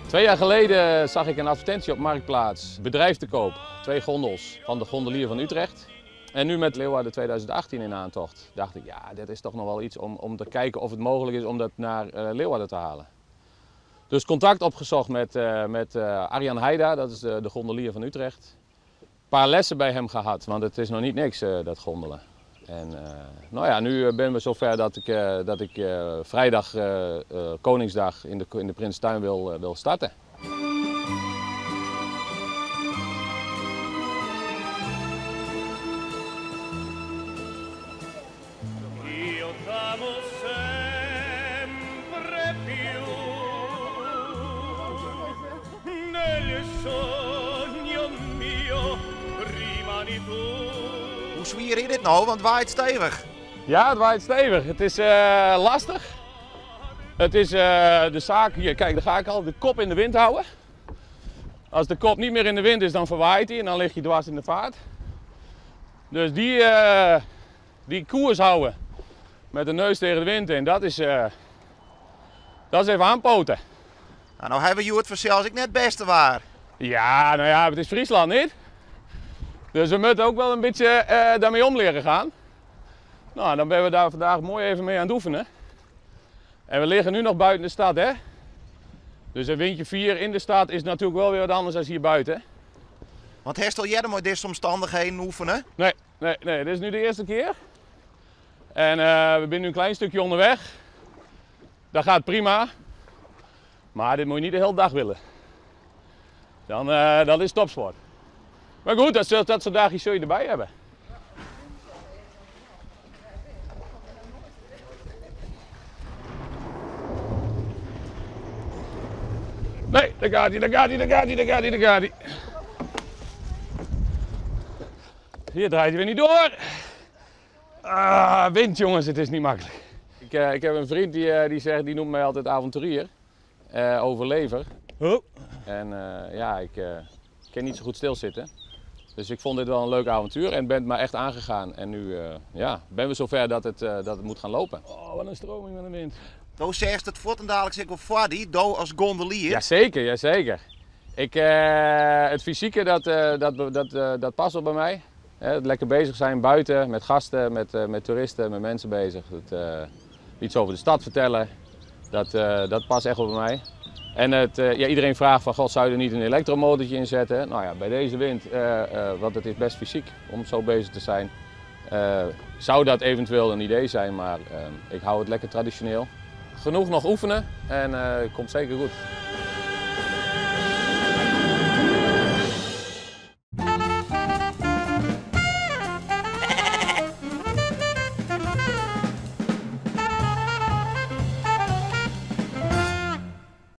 Twee jaar geleden zag ik een advertentie op Marktplaats. Bedrijf te koop, twee gondels van de gondelier van Utrecht. En nu met Leeuwarden 2018 in aantocht, dacht ik, ja, dit is toch nog wel iets om te kijken of het mogelijk is om dat naar Leeuwarden te halen. Dus contact opgezocht met Arjan Heida, dat is de gondelier van Utrecht. Een paar lessen bij hem gehad, want het is nog niet niks, dat gondelen. En nu ben we zover dat ik vrijdag, Koningsdag, in de Prinsentuin wil starten. Io t'amo sempre più nel sogno mio rimani tu. Hoe swier is dit nou? Want het waait stevig. Ja, het waait stevig. Het is lastig. Het is de zaak hier, kijk, daar ga ik al, de kop in de wind houden. Als de kop niet meer in de wind is, dan verwaait hij en dan lig je dwars in de vaart. Dus die koers houden met de neus tegen de wind in, dat is even aanpoten. Nou hebben we het vanzelfs ik net beste waar. Ja, het is Friesland niet. Dus we moeten ook wel een beetje daarmee om leren gaan. Dan ben we daar vandaag mooi even mee aan het oefenen. En we liggen nu nog buiten de stad, hè? Dus een windje 4 in de stad is natuurlijk wel weer wat anders dan hier buiten. Want herstel jij er maar deze omstandigheden oefenen? Nee, nee, nee, dit is nu de eerste keer. En we zijn nu een klein stukje onderweg. Dat gaat prima. Maar dit moet je niet de hele dag willen. Dan dat is topsport. Maar goed, dat soort dagjes zul je erbij hebben. Nee, daar gaat hij, daar gaat hij, daar gaat hij, daar gaat hij, daar gaat hij. Hier draait hij weer niet door. Ah, wind jongens, het is niet makkelijk. Ik heb een vriend die noemt mij altijd avonturier. Overlever. Oh. En ik kan niet zo goed stilzitten. Dus ik vond dit wel een leuk avontuur en ben het maar echt aangegaan. En nu ben we zover dat het moet gaan lopen. Oh, wat een stroming met de wind. Do zegt het voort en dadelijk zeg ik wel voor die, do als gondelier. Jazeker, jazeker. Het fysieke, dat past wel bij mij. Hè, het lekker bezig zijn buiten, met gasten, met toeristen, met mensen bezig. Het iets over de stad vertellen, dat past echt wel bij mij. En iedereen vraagt van, god, zou je er niet een elektromotortje in zetten? Bij deze wind, want het is best fysiek om zo bezig te zijn, zou dat eventueel een idee zijn, maar ik hou het lekker traditioneel. Genoeg nog oefenen en het komt zeker goed.